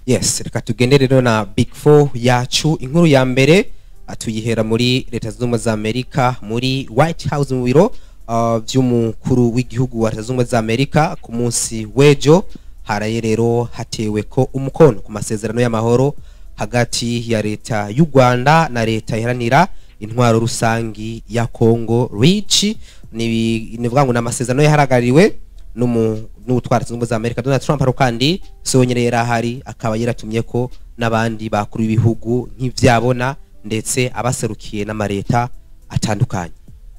Yes, reka tugende rero na Big Four yacu. Inkuru ya mbere tuyihera muri Leta Zunze Ubumwe za Amerika, muri White House, mu biro vy'umukuru w'igihugu wa Leta Zunze Ubumwe za Amerika. Ku munsi w'ejo haraye rero hatewe ko umukono ku masezerano y'amahoro hagati ya leta y'u Rwanda na leta iharanira intwaro rusangi ya Congo, RIC. Ni nivuga ngo n'amasezerano yaharagariwe n'utwara Leta Zunze Ubumwe za Amerika Donald Trump, ariko kandi si wenyine yari ahari, akaba yaratumye ko n'abandi bakuru b'ibihugu nk'ivyabona, ndetse abaserukiye n'amareta atandukanye.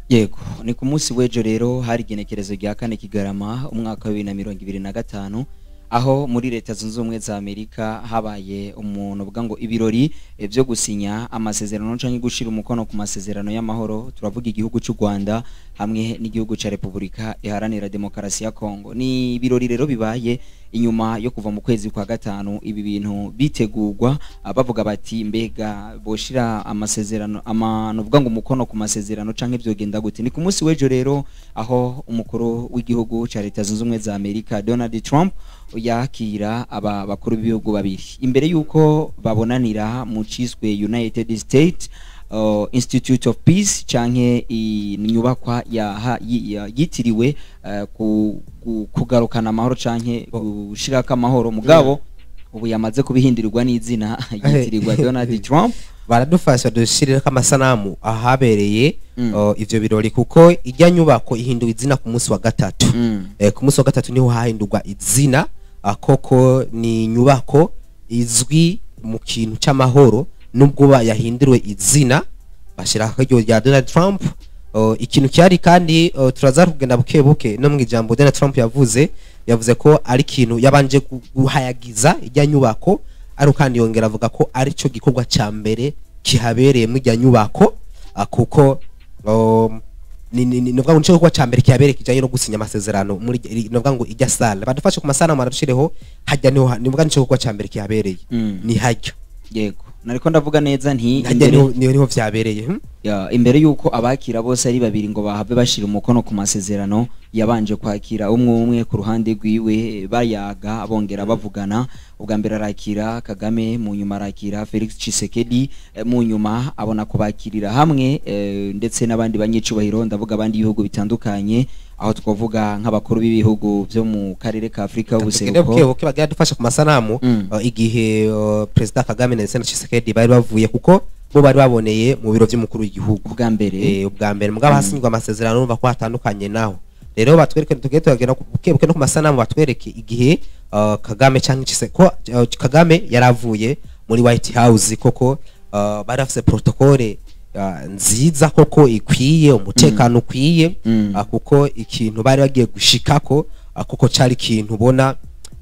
Yego, ni ku munsi w'ejo rero, hari igenekerezo rya 4 Kigarama umwaka wa 2025, aho muri Leta Zunze Ubumwe za Amerika habaye umuntu uvuga ngo ibirori byo gusinya amasezerano canke gushira umukono ku masezerano y'amahoro. Turavuga igihugu cy'u Rwanda hamwe n'igihugu ca Repubulika Iharanira Demokarasi ya Kongo. Ni ibirori rero bibaye inyuma yo kuva mu kwezi kwa gatanu ibi bintu bitegurwa, bavuga bati: "Mbega boshira amasezerano ama nuvuga ngo umukono ku masezerano canke vyogenda gute?" Ni ku munsi w'ejo rero aho umukuru w'igihugu ca Leta Zunze Ubumwe za Amerika Donald Trump yakira aba bakuru b'ibihugu babiri imbere yuko babonanira mu ciswe United States Institute of Peace, canke inyubakwa yitiriwe kugarukana amahoro canke gushirako amahoro, mugabo ubu yamaze kubihindurirwa n'izina, yitirirwa Donald Trump. Baradufasha dushireko amasanamu ahabereye ivyo birori, kuko ijya nyubako ihindura izina ku munsi wa gatatu. Ku munsi wa gatatu niho hahindurwa izina. Koko ni inyubako izwi mu kintu c'amahoro, nubwo yahinduriwe izina bashirako iryo rya Donald Trump. Ikintu cyari kandi turaza kugenda buke buke no mu ijambo Donald Trump yavuze. Yavuze ko ari ikintu yabanje guhayagiza ijya nyubako, ariko kandi yongera avuga ko ari cyo gikorwa ca mbere kihabereye mu ijya nyubako, kuko ni nuvuga ngo nico gikorwa ca mbere kihabereye kijanye no gusinya amasezerano muri nuvuga ngo ijya salle. Badufashe ku masanamu barashireho hajya, niho nivuga nico gikorwa ca mbere kihabereye. Ni hajya. Yego, nariko ndavuga neza nti hajya imbere niho vyabereye, Ya, imbere yuko abakira bose ari babiri ngo bahave bashira umukono ku masezerano, yabanje kwakira umwe umwe ku ruhande rwiwe, bayaga bongera bavugana. Ubwa mbere arakira Kagame, mu nyuma arakira Felix Tshisekedi, mu nyuma abona kubakirira hamwe, ndetse n'abandi banyicubahiro, ndavuga abandi bihugu bitandukanye, aho twavuga nk'abakuru b'ibihugu byo mu karere ka Afrika Tugende y'ubuseruko. buke buke, bagira dufasha ku masanamu. Igihe Perezida Kagame ndetse na Tshisekedi bari bavuye, kuko bo bari baboneye mu biro by'umukuru w'igihugu ubwa mbere. Ubwa mbere, mugabo hasinywa amasezerano urumva ko hatandukanye naho. Rero batwereke, tugiye turagenda buke buke no ku masanamu, batwereke igihe Kagame cyangwa Tshisekedi, ko Kagame yaravuye muri White House, koko bari bafise protocole nziza koko ikwiye, umutekano ukwiye, kuko ikintu bari bagiye gushikako, kuko cari ikintu ubona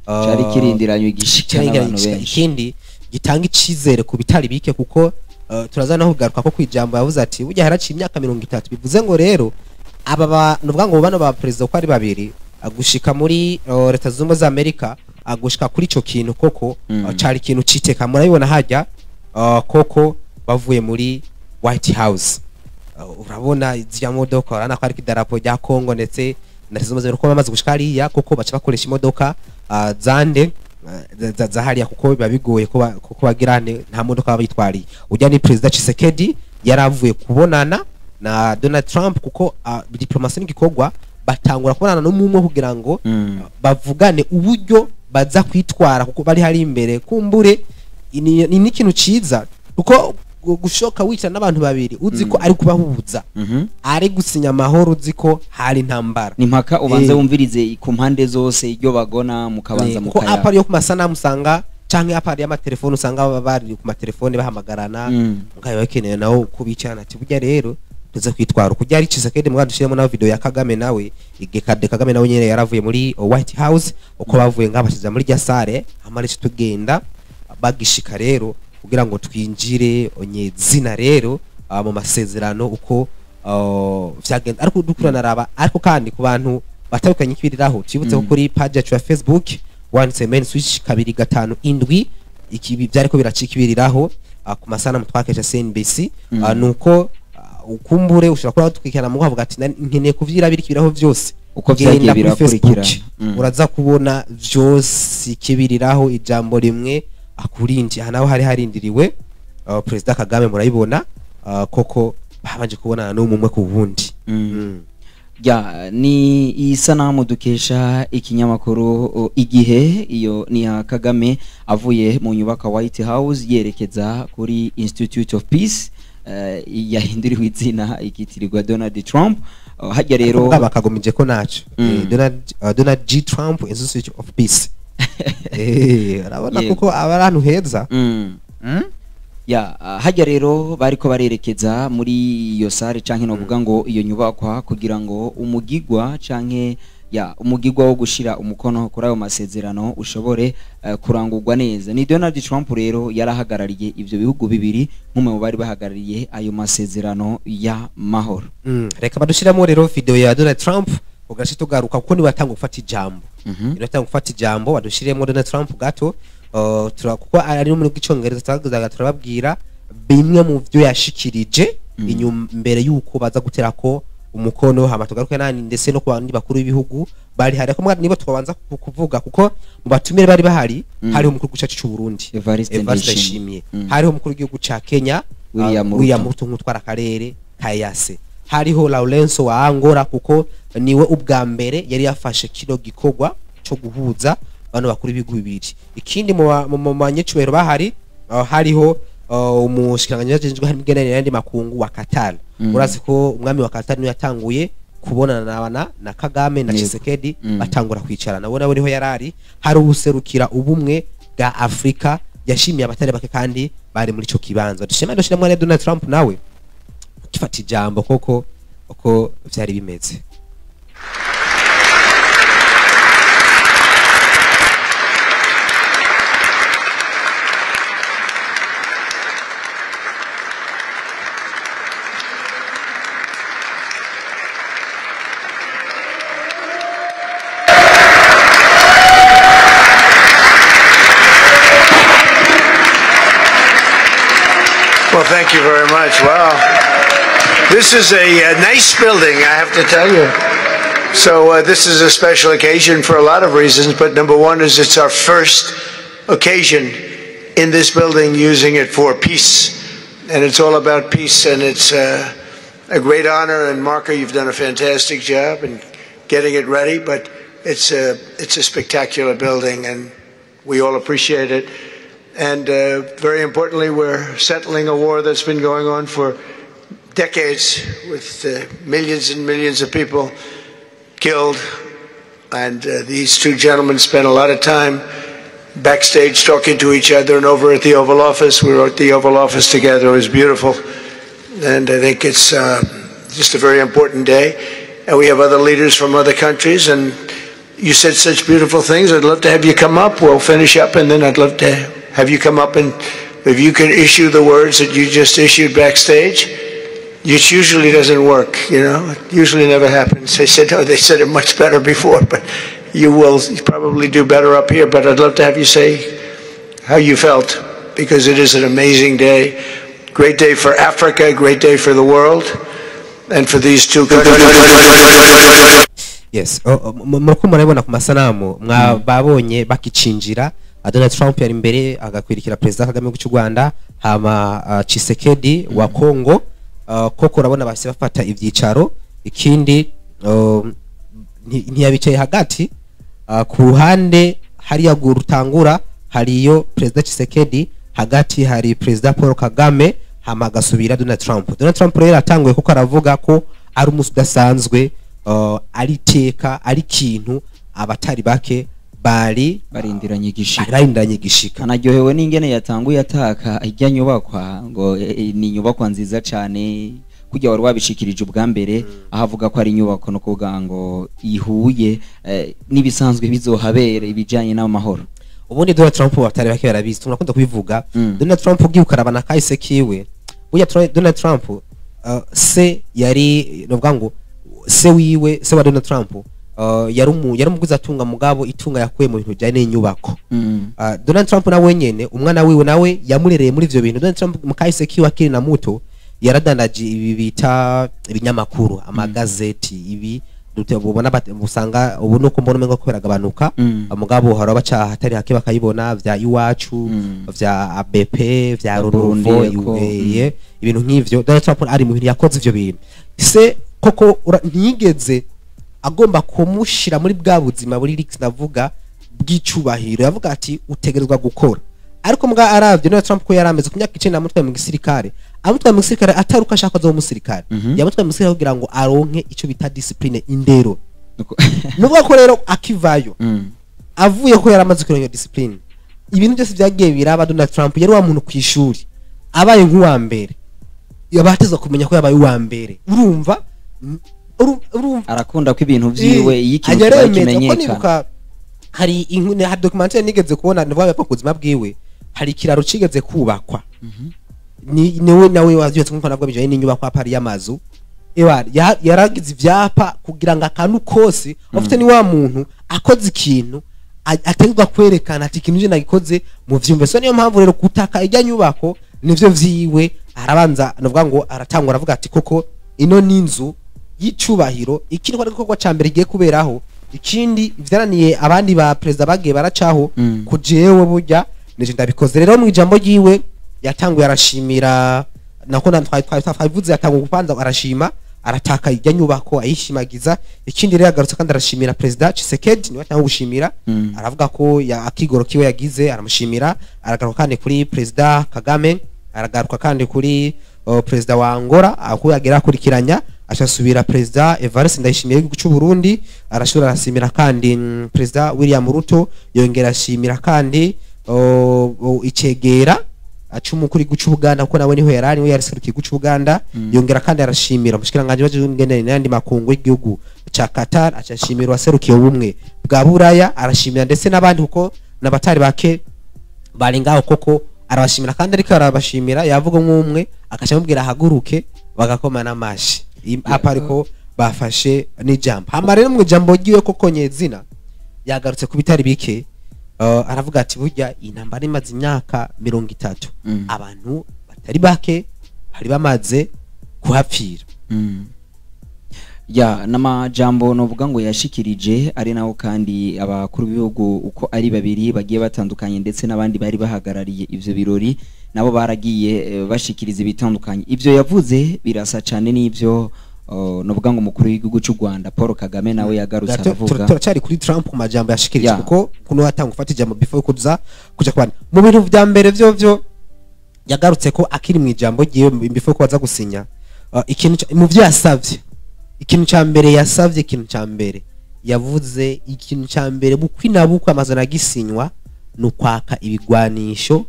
cari kirindiranywe igishika cari n'abantu igishika. benshi. Ikindi gitanga icizere ku bitari bike, kuko turaza no kugaruka ko kwijambo yavuze ati burya haraciye imyaka 30. Bivuze ngo rero aba nuvuga ngo bano ba perezida uko ari babiri, gushika muri Leta Zunze Ubumwe za Amerika, gushika kuri ico kintu koko cari ikintu citeka. Murabibona hajya, koko bavuye muri White House. Urabona zya modoka, urabona ko ariko idarapo rya Congo ndetse na Leta Zunze Ubumwe za Amerika, ko bamaze gushika hariya kuko baca bakoresha imodoka zande za hariya, kuko biba bigoye ko kuko bagirane nta modoka baba bitwariye. Ujya ni Perezida Tshisekedi yaravuye kubonana na Donald Trump, kuko diplomasi n'igikorwa batangura kubonana n'umwe kugira ngo bavugane uburyo baza kwitwara, kuko bari hari imbere. Kumbure ni n'ikintu ciza, kuko gushoka wicara n'abantu babiri uzi ko ari kubahuza, ari gusinya amahoro, uzi ko hari intambara. Ni mpaka ubanze wumvirize ku mpande zose iryo bagona, mukabanza Kuko mukaya apari yo ku masanamu usanga, canke apari y'amatelefone, usanga baba bari ku matelefone bahamagarana, mugabo bakeneye nawo kubicarana ati burya rero tuze kwitwara ukujya ari Tshisekedi. Mugabo dushiremo na video ya Kagame nawe, igihe Kade Kagame nawe nyene yaravuye muri White House, uko bavuye ngaha bashiza muri rya salle amarice tugenda bagishika rero kugira ngo twinjire onye zina rero mu masezerano uko vyagenda. Ariko dukurana raba, ariko kandi ku bantu batandukanye ikibiriraho, twibutse ko kuri page yacu ya Facebook wanditse Main Switch 257 ikibi byariko biracika ibiriraho, ku masanamu twakesha CNBC. Nuko ukumbure ushobora kuba twikana mu kuvuga ati: "Nkeneye kuvyirabira ikibiraho vyose." Uko Genda vyagiye kuri Facebook, birakurikirana. uraza kubona vyose ikibiriraho, ijambo rimwe. akurindi. Aha naho hari harindiriwe Perezida Kagame, murayibona koko babanje kubonana n'umwe ku wundi. Ya, ni isanamu dukesha ikinyamakuru Igihe, iyo ni ya Kagame avuye mu nyubako White House yerekeza kuri Institute of Peace, yahinduriwe izina ikitirirwa Donald Trump. Hajya rero bakagomije ko naco Donald G Trump Institute of Peace. Urabona kuko aba ari ahantu heza. Ya, hajya rero bariko barerekeza muri iyo sare canke novuga ngo iyo nyubakwa kugira ngo umugigwa canke ya umugigwa wo gushira umukono kuri ayo masezerano ushobore kurangurwa neza. Ni Donald Trump rero yarahagarariye ivyo bihugu bibiri nk'umwe mu bari bahagarariye ayo masezerano ya mahoro. Reka badushiramo rero video ya Donald Trump ugashi tugaruka kuko ni watanga gufata ijambo. Ni watanga gufata ijambo, badushiremo Donald Trump gato. Kuko ari muri gicongereza twazaga turababwira bimwe mu byo yashikirije inyuma mbere yuko baza gutera ko umukono, hama tugaruke nani ndetse no kubandi bakuru b'ibihugu bari hari ko nibo twabanza kuvuga kuko mu batumire bari bahari. Hariho umukuru w'igihugu cy'u Burundi Evariste Ndayishimiye, hariho umukuru w'igihugu ca Kenya William Ruto nk'utwara akarere ka EAC, hariho Laurenso wa Angola kuko niwe ubwa mbere yari yafashe kino gikorwa cyo guhuza bano bakuru b'ibihugu bibiri. Ikindi mu banyecubahiro bahari, hariho umushikiranganji ajejwe imigenderanire n'andi makungu wa Qatar. Urazi ko umwami wa Qatar niwe yatanguye kubonana na Kagame na Tshisekedi, batangura kwicarana, nabo niho yarari. Hari ubuserukira ubumwe bwa Afrika yashimiye abatari bake kandi bari muri ico kibanza. Dushima na Donald Trump nawe ukifata ijambo koko uko vyari bimeze. Well, thank you very much. Wow. This is a nice building, I have to tell you. So this is a special occasion for a lot of reasons, but number one is it's our first occasion in this building using it for peace. And it's all about peace, and it's a great honor. And Marco, you've done a fantastic job in getting it ready, but it's a spectacular building, and we all appreciate it. And very importantly, we're settling a war that's been going on for decades with millions and millions of people killed. And these two gentlemen spent a lot of time backstage talking to each other and over at the Oval Office. We were at the Oval Office together. It was beautiful. And I think it's just a very important day. And we have other leaders from other countries. And you said such beautiful things. I'd love to have you come up. We'll finish up, and then I'd love to have you come up, and if you could issue the words that you just issued backstage, it usually doesn't work, you know. It usually never happens. They said, oh, they said it much better before, but you will probably do better up here. But I'd love to have you say how you felt, because it is an amazing day. Great day for Africa, great day for the world, and for these two countries. Yes, muriko murabibona ku masanamu babonye bakicinjira. Donald Trump yari imbere agakwirikira President Kagame w'u Rwanda, hama Tshisekedi wa Congo. Koko urabona basi bafata ivyicaro. Ikindi ntiyabicaye hagati, ku ruhande hariya gurutangura hariyo President Tshisekedi, hagati hari President Paul Kagame, hama agasubira Donald Trump. Donald Trump rero atanguye kuko aravuga ko ari umunsi udasanzwe, ari iteka, ari ikintu abatari bake bari barindiranye igishika, barindiranye igishika. Anaryohewe n'ingene yatanguye ataka ijya nyubakwa ngo ni nyubakwa nziza cyane, kujya wari wabishikirije ubwa mbere, ahavuga ko ari inyubako no kuvuga ngo ihuye n'ibisanzwe bizohabera ibijanye n'amahoro. Ubundi Donald Trump batari bake barabizi, turakunda kubivuga. Donald Trump ugiye ukarabana kahise kiwe, burya Donald Trump se yari novuga ngo se wiwe, se wa Donald Trump yari umuguzi atunga, mugabo itunga yakuye mu bintu bijyanye n'inyubako. Donald Trump nawe wenyene umwana wiwe nawe yamurereye muri ivyo bintu. Donald Trump mu kahise kiwe akiri na muto yaradandaje ibi bita ibinyamakuru, amagazeti, ibi Ubona usanga ubu nuko mbona umengo ko biragabanuka, mugabo hari abaca hatari hake bakayibona, vya Iwacu, vya ABP, vya Burundi Runovo, Eco, ibintu nk'ivyo. Donald Trump ari mu bintu yakoze ivyo bintu se koko, ntiyigeze agomba kumushira muri bwa buzima buri luxe, navuga bw'icubahiro. Yavuga ati utegerezwa gukora, ariko mbwa aravye Donald Trump ko yarameze ku myaka 9 amutwaye mu gisirikare, amutwaye mu gisirikare atari uko ashaka azoba umusirikare, yamutwaye mu gisirikare kugira ngo aronke ico bita discipline, indero. Nuvuga ko rero akivayo, avuye ko yaramaze kuronka discipline, ibintu byose byagiye biraba. Donald Trump yari wa muntu kw'ishuri abaye nk'uwa mbere yabatezwa kumenya ko yabaye uwa mbere. Urumva, urumva arakunda ko ibintu vyiwe iyo ikintu ajya kibaye aremeza ko kimenyekana. Nibuka hari inkuru, hari documentaire nigeze kubona, ndavuga ko ku buzima bwiwe hari ikiraro cigeze kubakwa, ni niwe nawe wavyutse nkuko nabwo bijanye n'inyubako apari y'amazu. Ewa yaragize ivyapa kugira ngo akantu kose ufite, ni wa muntu akoze ikintu ategerezwa kwerekana ati ikintu je nagikoze mu vyumve. So niyo mpamvu rero gutaka ijya nyubako nivyo vyiwe, arabanza navuga ngo aratangwa aravuga ati koko ino ni inzu y'icubahiro. Ikindi ko ari igikorwa ca mbere igiye kuberaho, ikindi vyananiye abandi ba perezida bagiye baracaho, ku jewe burya nije ndabikoze. Rero mu ijambo ryiwe yatanguye arashimira, nako na twabivuze, yatanguye kubanza arashima, arataka ijya nyubako ayishimagiza. Ikindi rero yagarutse kandi arashimira perezida Tshisekedi, niwe atanguye gushimira, aravuga ko akigoro kiwe yagize, aramushimira. Aragaruka kandi kuri perezida Kagame, aragaruka kandi kuri perezida wa Angola aho yagira akurikiranya, ashasubira perezida Evariste Ndayishimiye w'igihugu cy'u Burundi, arashobora arasimira kandi perezida William Ruto, yongera ashimira kandi icegera acumukuru w'igihugu cy'u Buganda, kuko nawe niho yarari, niwe yariserukiye igihugu cy'u Buganda. Yongera kandi arashimira umushikiranganji w'imigenderanire n'ayandi makungu y'igihugu ca Qatar, acashimira uwaserukiye ubumwe bwa Buraya, arashimira ndetse n'abandi kuko n'abatari bake bari ngaho koko arabashimira. Kandi ariko arabashimira yavuga nk'umwe akaca amubwira ahaguruke, bagakoma n'amashi apa ariko bafashe n'ijambo. Hama rero mu ijambo ryiwe koko nyezina yagarutse ku bitari bike, aravuga ati burya iyi ntambara imaze imyaka 30, abantu batari bake bari bamaze kuhapfira. Ya n'amajambo novuga ngo yashikirije ari naho kandi abakuru b'ibihugu uko ari babiri bagiye batandukanye ndetse n'abandi bari bahagarariye ivyo birori nabo baragiye bashikiriza ibitandukanye. Ivyo yavuze birasa cane n'ivyo novuga ngo umukuru w'igihugu cy'u Rwanda Paul Kagame nawe yagarutse aravuga. Turacyari kuri Trump ku majambo yashikirije, kuko kuno yatanga gufata ijambo before kuza kuja kubana mu bintu vya mbere vyo yagarutse ko akiri mu ijambo ryiwe before ko baza gusinya, ikintu mu vyo yasavye, ikintu ca mbere yasavye, ikintu ca mbere yavuze, ikintu ca mbere bukwi na bukwi amazana agisinywa ni ukwaka ibigwanisho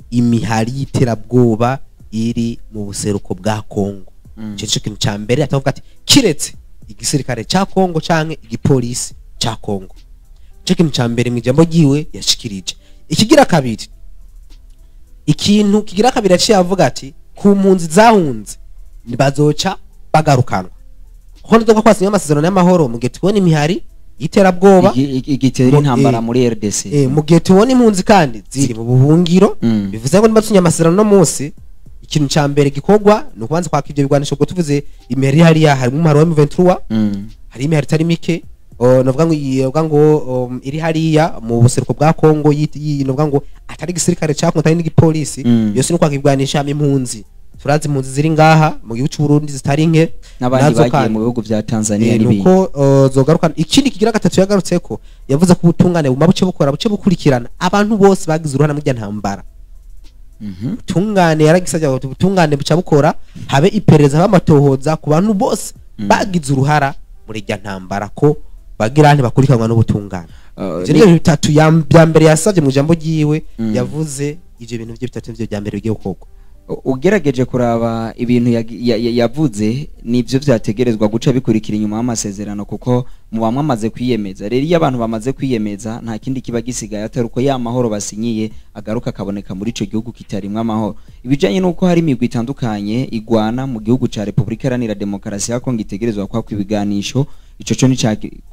imihari y'iterabwoba iri mu buseruko bwa Kongo. Ico nico kintu ca mbere atavuga ati kiretse igisirikare ca Kongo canke igipolisi ca Kongo. Ico kintu ca mbere mu ijambo ryiwe yashikirije. Ikigira kabiri, ikintu kigira kabiri yaciye avuga ati ku mpunzi zahunze bazoca bagarukanwa, kuko ndoga kwasinya amasezerano y'amahoro mu gihe tubona imihari y'iterabwoba igitera intambara muri RDC. Mu gihe tubona impunzi kandi ziri mu buhungiro, bivuze ngo niba tusinya amasezerano no munsi, ikintu ca mbere gikorwa ni ukubanza kwaka ivyo bigwanisho. Ubwo tuvuze imihari hariya harimo umuhari wa M23, hari imihari itari mike, novuga ngo novuga ngo iri hariya mu buseruko bwa Kongo, novuga ngo atari igisirikare ca Kongo, atari n'igipolisi. Yose ni kwaka ibigwanisho. Hama impunzi, turazi impunzi ziri ngaha mu gihugu c'u Burundi zitari nke, n'abandi nazo bagiye kandi mu bihugu vya Tanzania n'ibindi. Nuko zogaruka. Ikindi kigira gatatu yagarutseko, yavuze ko ubutungane buma buce bukora, buce bukurikirana abantu bose bagize uruhara muri irya ntambara. Ubutungane yaragisabye ngo ubutungane buca bukora, habe iperereza, habe amatohoza ku bantu bose bagize uruhara muri irya ntambara, ko bagira ntibakurikiranwa n'ubutungane. Ivyo ni ibintu bitatu bya mbere yasabye mu ijambo ryiwe. Yavuze ivyo bintu bye bitatu nivyo bya mbere bigiye gukorwa. Ugerageje kuraba ibintu yavuze nibyo vyategerezwa guca bikurikira inyuma y'amasezerano, kuko muba mwamaze kwiyemeza. Rero iyo abantu bamaze kwiyemeza nta kindi kiba gisigaye atari uko ya mahoro basinyiye agaruka akaboneka muri ico gihugu kitarimwo amahoro. Ibijanye n'uko hari imigwi itandukanye igwana mu gihugu ca Repubulika Iharanira Demokarasi ya Kongo itegerezwa kwakwa ibiganisho, ico co ni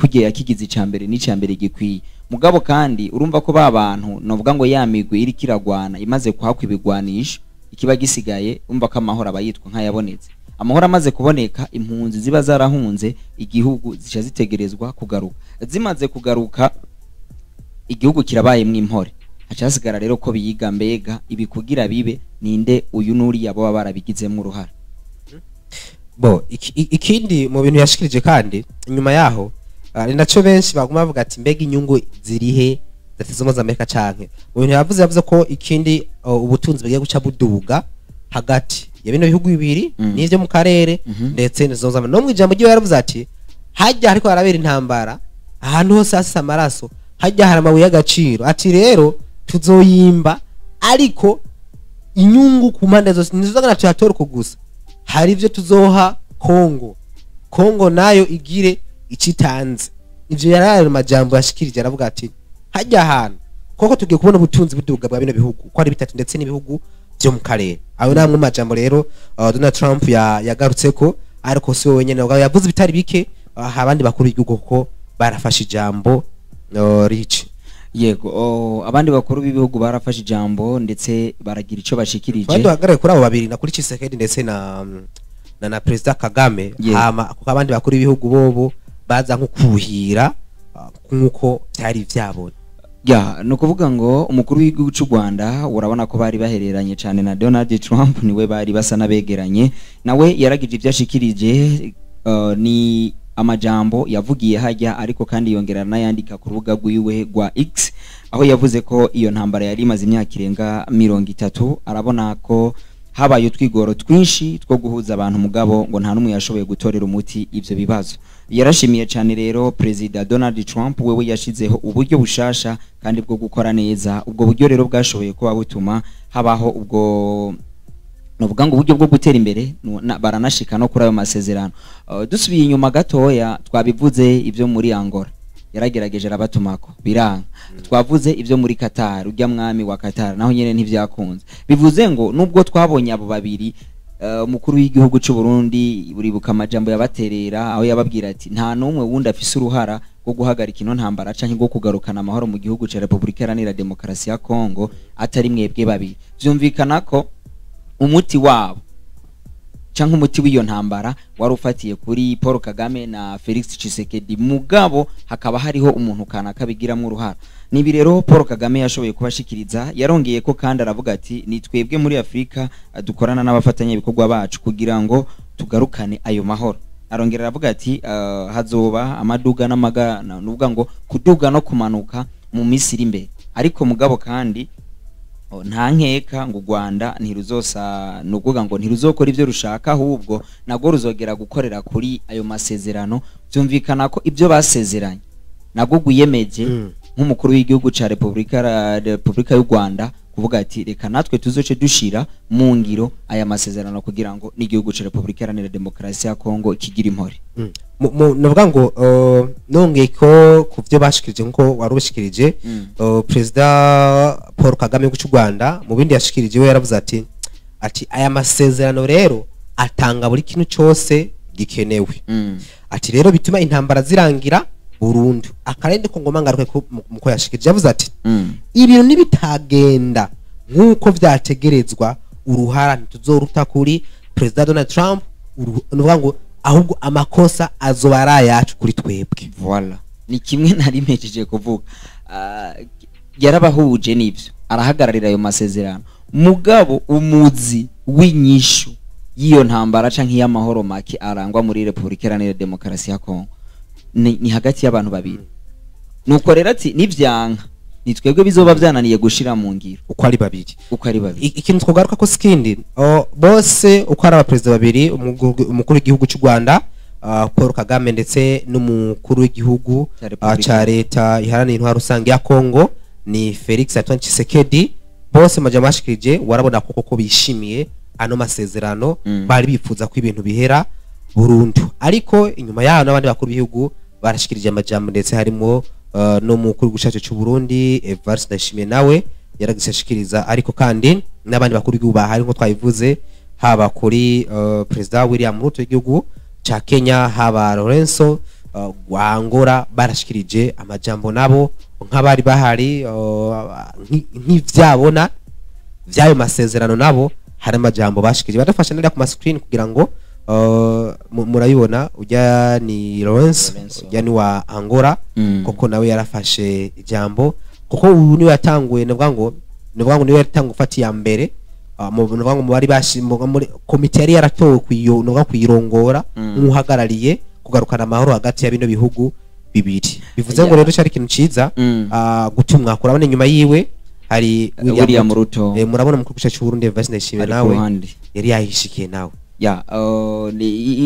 kugiye yakigize ica mbere n'ica mbere gikwiye. Mugabo kandi urumva ko ba bantu novuga ngo ya migwi iriko iragwana imaze kwakwa ibigwanisho, ikiba gisigaye umva ko amahoro aba yitwa nk'ayabonetse. Amahoro amaze kuboneka, impunzi ziba zarahunze igihugu zica zitegerezwa kugaruka. Zimaze kugaruka, igihugu kirabaye mw'impore. Haca hasigara rero ko biyiga, mbega ibi kugira bibe ninde uyu n'uriya baba barabigizemo uruhara. Bo ikindi mu bintu yashikirije kandi inyuma yaho, ni naco benshi baguma bavuga ati mbega inyungu zirihe za Zunze za Amerika? Canke mu bintu yavuze ko ikindi, ubutunzi bugiye guca buduga hagati ya bino bihugu bibiri n'ivyo mu karere, ndetse n'izo za no mu ijambo ryiwe yaravuze ati hajya hariko harabera intambara, ahantu hose hasa amaraso, hajya hari amabuye y'agaciro, ati rero tuzoyimba, ariko inyungu ku mpande zose ntizizagana tuyatora uko gusa, hari ibyo tuzoha Kongo, Kongo nayo igire icitanze. Ivyo yari ayo majambo yashikirije, aravuga ati hajya ahantu koko tugiye kubona ubutunzi buduga bwa bino bihugu ko ari bitatu ndetse n'ibihugu byo mu karere. Ayo ni amwe mu majambo rero Donald Trump yagarutseko, ariko si we wenyene ubwo yavuze ibitari bike, abandi bakuru b'igihugu kuko barafashe ijambo, Rich. Yego, abandi bakuru b'ibihugu barafashe ijambo ndetse baragira ico bashikirije. Twari duhagarare kuri abo babiri, na kuri Tshisekedi ndetse na Perezida Kagame. Hama kuko abandi bakuru b'ibihugu bobo baza nko kuhira, nk'uko byari vyabona. Ya, ni ukuvuga ngo umukuru w'igihugu cy'u Rwanda, urabona ko bari bahereranye cyane na Donald Trump, niwe bari basa n'abegeranye, nawe yaragije ibyo ashikirije, ni amajambo yavugiye hajya, ariko kandi yongera n'ayandika ku rubuga rwiwe rwa X, aho yavuze ko iyo ntambara yari imaze imyaka irenga 30. Arabona ko habaye utwigoro twinshi two guhuza abantu, mugabo ngo nta n'umwe yashoboye gutorera umuti ivyo bibazo. Yarashimiye cyane rero Perezida Donald Trump, wewe yashizeho uburyo bushasha kandi bwo gukora neza. Ubwo buryo rero bwashoboye kuba butuma habaho ubwo novuga ngo uburyo bwo gutera imbere, baranashika no kuri ayo masezerano. Dusubiye inyuma gatoya, twabivuze ibyo muri Angola, yaragerageje arabatumako biranga. Twavuze ibyo muri Qatar, ujya mwami wa Qatar naho nyene ntivyakunze. Bivuze ngo nubwo twabonye abo babiri, umukuru w'igihugu cy'u Burundi, uribuka amajambo yabaterera aho yababwira ati nta n'umwe wundi afise uruhara rwo guhagarika ino ntambara canke rwo kugarukana amahoro mu gihugu ca Republika Iharanira Demokarasi ya Kongo atari mwebwe babiri. Vyumvikana ko umuti wabo canke umuti w'iyo ntambara wari ufatiye kuri Paul Kagame na Felix Tshisekedi, mugabo hakaba hariho umuntu kanaka bigiramwo uruhara. Nibi rero Paul Kagame yashoboye kubashikiriza. Yarongeye ko kandi aravuga ati ni twebwe muri Afrika, dukorana n'abafatanyabikorwa bacu kugira ngo tugarukane ayo mahoro. Arongera aravuga ati hazoba amaduga n'amaga, nuvuga ngo kuduga no kumanuka mu minsi iri imbere, ariko mugabo kandi nta nkeka ngo u Rwanda ntiruzosa, nukuvuga ngo ntiruzokora ivyo rushaka, ahubwo nagwo ruzogera gukorera kuri ayo masezerano. Byumvikana ko ibyo basezeranye nagwo gwiyemeje nk'umukuru w'igihugu ca Republika y'u Rwanda kuvuga ati reka natwe tuzoce dushira mu ngiro aya masezerano kugira ngo n'igihugu ca Republika Iharanira Demokarasi ya Kongo kigira impore. Novuga ngo nongeye ko ku byo bashikirije nkuko wari ubishikirije, Perezida Paul Kagame w'igihugu cy'u Rwanda mu bindi yashikirije we yaravuze ati aya masezerano rero atanga buri kintu cyose gikenewe, ati rero bituma intambara zirangira burundu. Akarende ko ngoma ngaruke muko yashikirije, yavuze ati ibintu nibitagenda nk'uko vyategerezwa, uruhara ntituzoruta kuri Perezida Donald Trump, nuvuga ngo ahubwo amakosa azoba ari ayacu kuri twebwe. Voilà, ni kimwe nari mpejeje kuvuga. Yarabahuje nivyo, arahagararira ayo masezerano, mugabo umuzi w'inyishu y'iyo ntambara canke y'amahoro make arangwa muri Republika Iharanira Demokarasi ya Kongo ni hagati y'abantu babiri. Nuko rero ati nivyanka ni twebwe bizoba vyananiye gushira mu ngiro uko ari babiri. Uko ari babiri. Ikintu twogaruka ko sikindi, bose uko ari abaperezida babiri, umukuru w'igihugu cy'u Rwanda, Paul Kagame, ndetse n'umukuru w'igihugu Ca Republika. ca leta iharanira intwaro rusange ya Kongo ni Felix Antoine Tshisekedi, bose majambo bashikirije warabona ko koko bishimiye ano masezerano, bari bifuza ko ibintu bihera burundu. Ariko inyuma yaho n'abandi bakuru b'ibihugu barashikirije amajambo, ndetse harimo n'umukuru w'igihugu cy'u Burundi Evariste Ndayishimiye, nawe yaragize ashikiriza, ariko kandi n'abandi bakuru b'igihugu bahari nko twabivuze, haba kuri Perezida William Ruto w'igihugu ca Kenya, haba Lorenzo wa Angola, barashikirije amajambo nabo nk'abari bahari, nk'ivyabona vy'ayo masezerano, nabo hari amajambo bashikirije. Badafasha nari ku ma screen kugira ngo Murabibona ujya ni Lawrence, ujya ni wa Angola, koko nawe yarafashe ijambo, kuko uyu niwe yatanguye, navuga ngo niwe yatanguye gufata iya mbere mu ngo bari muri komite yari yaratowe kuyo no kuyirongora nk'uhagarariye kugarukana amahoro hagati ya bino bihugu bibiri. Bivuze ngo rero cyari ikintu ciza gutumwa. Kurabona inyuma yiwe hari William Ruto, murabona mukuru cy'u Burundi Evariste Ndayishimiye nawe yari yahishikiye nawe. Ya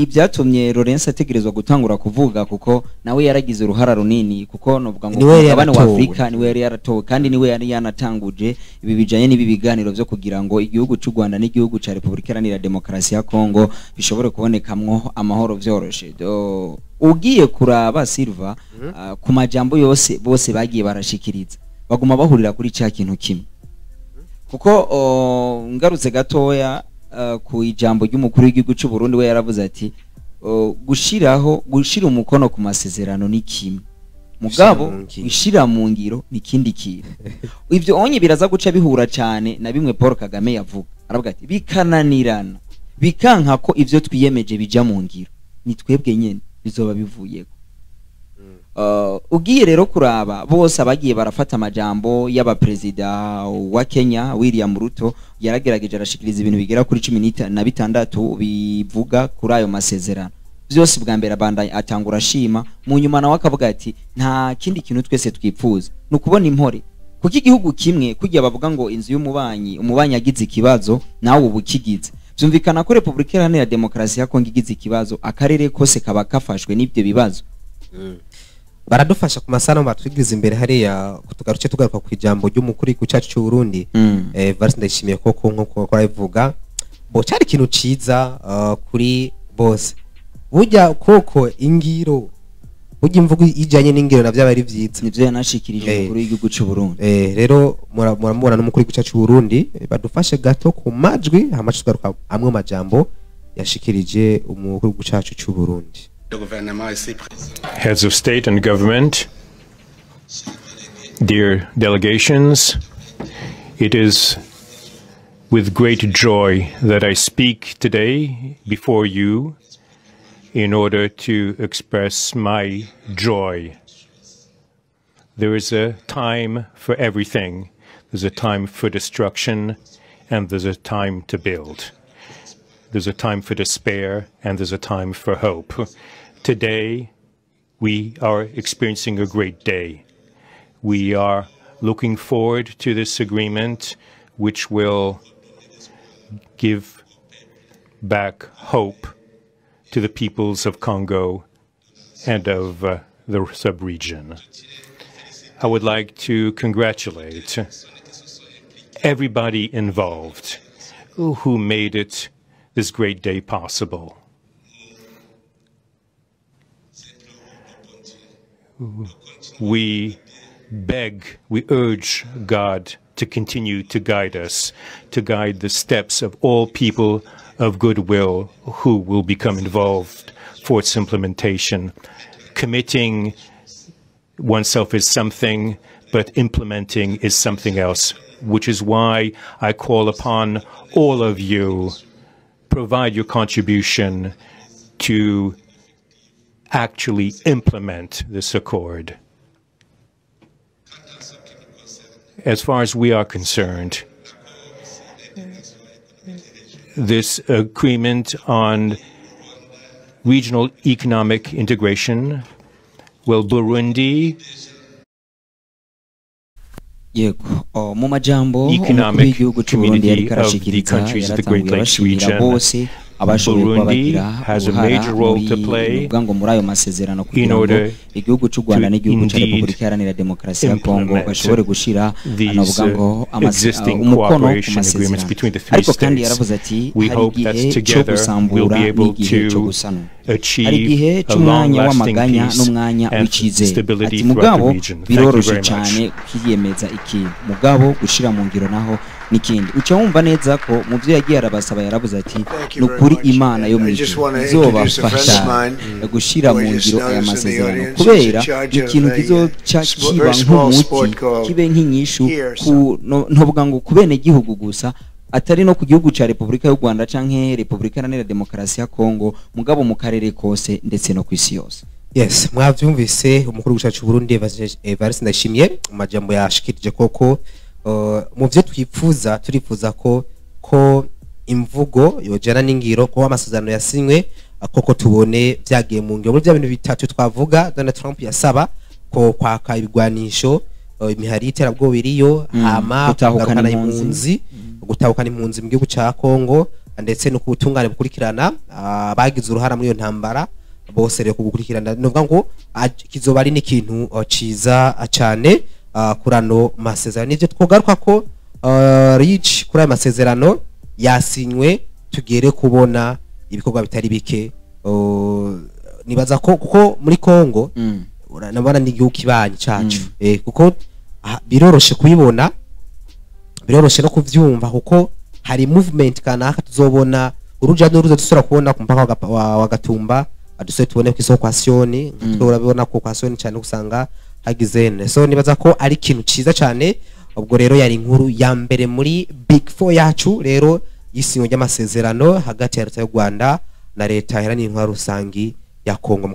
ibyatumye Lawrence ategerezwa gutangura kuvuga, kuko nawe yaragize uruhara runini, kuko novuga ngo umugabane wa Afrika niwe yari yaratowe, kandi niwe yari yanatanguje ibi bijanye n'ibi biganiro byo kugira ngo igihugu cy'u Rwanda n'igihugu ca Republika Iharanira Demokarasi ya Kongo bishobore kubonekamwo amahoro vyoroshe. Ugiye kuraba Silva, ku majambo yose bose bagiye barashikiriza, baguma bahurira kuri ca kintu kimwe, kuko ngarutse gatoya ku ijambo ry'umukuru w'igihugu cy'u Burundi, we yaravuze ati gushira umukono ku masezerano ni kimwe, mugabo gushira mu ngiro ni kindi kintu. Ivyo onye biraza guca bihura cyane na bimwe Paul Kagame yavuga, aravuga ati bikananirana bikanka ko ivyo twiyemeje bija mu ngiro, ni twebwe nyene bizoba bivuyeko. Ugiye rero kuraba bose abagiye barafata amajambo y'aba president wa Kenya William Ruto, yaragerageje arashikiriza ibintu bigera kuri 16 bivuga kuri ayo masezerano byose. Bwa mbere abandanya atangura ashima, mu nyuma nawe akavuga ati nta kindi kintu twese twipfuza nukubona impore, kuko igihugu kimwe kujya bavuga ngo inzu y'umubanyi, umubanyi agize ikibazo nawe ubukigize. Byumvikana ko Republika Iharanira Demokarasi ya Kongo igize ikibazo, akarere kose kaba kafashwe n'ibyo bibazo. Baradufasha ku masano batwigiza imbere hariya tugaruke tugaruka ku ijambo ry'umukuru ku cyacu cy'u Burundi Evariste Ndayishimiye, koko nko arabivuga bo cyari ikintu ciza kuri bose. Burya koko ingiro, burya imvugo ijanye n'ingiro navyo ari vyiza, nivyo yanashikirije umukuru w'igihugu cy'u Burundi. Rero muramubona n'umukuru w'igihugu cy'u Burundi, badufashe gato ku majwi hama tugaruka amwe majambo yashikirije umukuru w'igihugu cyacu cy'u Burundi. Heads of state and government, dear delegations, it is with great joy that I speak today before you in order to express my joy. There is a time for everything. There's a time for destruction and there's a time to build. There's a time for despair and there's a time for hope. Today, we are experiencing a great day. We are looking forward to this agreement, which will give back hope to the peoples of Congo and of the sub-region. I would like to congratulate everybody involved who made it this great day possible. We beg, we urge God to continue to guide us, to guide the steps of all people of goodwill who will become involved for its implementation. Committing oneself is something, but implementing is something else, which is why I call upon all of you, provide your contribution to actually implement this accord. As far as we are concerned, this agreement on regional economic integration will Burundi Yego, mu majambo umukuru w'igihugu cy'u Burundi yari karashikiriza yaratanguye abashimira bose abashoboye kuba bagira uruhara muri ngo muri ayo masezerano kugira ngo igihugu cy'u Rwanda n'igihugu cya Republika Iharanira Demokarasi ya Kongo bashobore gushira anavuga ngo umukono ku masezerano. Ariko kandi yaravuze ati hari igihe cyo gusambura n'igihe cyo gusanura, hari igihe cy'umwanya w'amaganya n'umwanya w'icizere. Ati mugabo biroroshe cyane kwiyemeza ikintu, mugabo gushira mu ngiro naho n'ikindi. Uca wumva neza ko mu byo yagiye arabasaba yarabuze ati nukuri Imana yo mu ijuru izobafasha gushira mu ngiro aya masezerano, kubera ikintu kizoca kiba nk'umuti kibe nk'inyishu ku ntovuga ngo kubene gihugu gusa, Atari no ku gihugu ca Repubulika y'u Rwanda canke Repubulika Iharanira Demokarasi ya Kongo, mugabo mu karere kose ndetse no kw'isi yose. Yes, mwavyumvise umukuru w'igihugu cyacu Burundi Evariste Ndayishimiye mu majambo yashikirije. Koko mu vyo twifuza, turifuza ko imvugo yojana n'ingiro, ko amasezerano yasinywe koko tubone vyagiye mu ngiro. Muri bya bintu bitatu twavuga Donald Trump yasaba, ko kwaka ibigwanisho imihari y'iterabwoba iriyo, hama gutahukana kugarukana impunzi. Impunzi, gutahukana impunzi mu gihugu ca Kongo, ndetse no kubutungane bukurikirana abagize uruhara muri iyo ntambara bose. Rero kugukurikirana nuvuga ngo kizoba ari n'ikintu ciza cane kuri ano masezerano. Nivyo twogaruka ko rich kuri ayo masezerano yasinywe, tugere kubona ibikorwa bitari bike. Nibaza ko kuko muri Kongo urabona n'igihugu kibanyi cacu, kuko biroroshe kubibona, biroroshe no kuvyumva, kuko hari movement kanaka tuzobona, uruja n'uruza dusubira kubona ku mupaka wa Gatumba, dusubire tubone ku isoko kwa Siyoni. Urabibona ko kwa Siyoni cyane usanga hagize ne. So nibaza ko ari ikintu ciza cyane. Ubwo rero yari inkuru ya mbere muri Big Four yacu rero y'isinywa ry'amasezerano hagati ya leta y'u Rwanda na leta iharanira intwaro rusangi ya Kongo.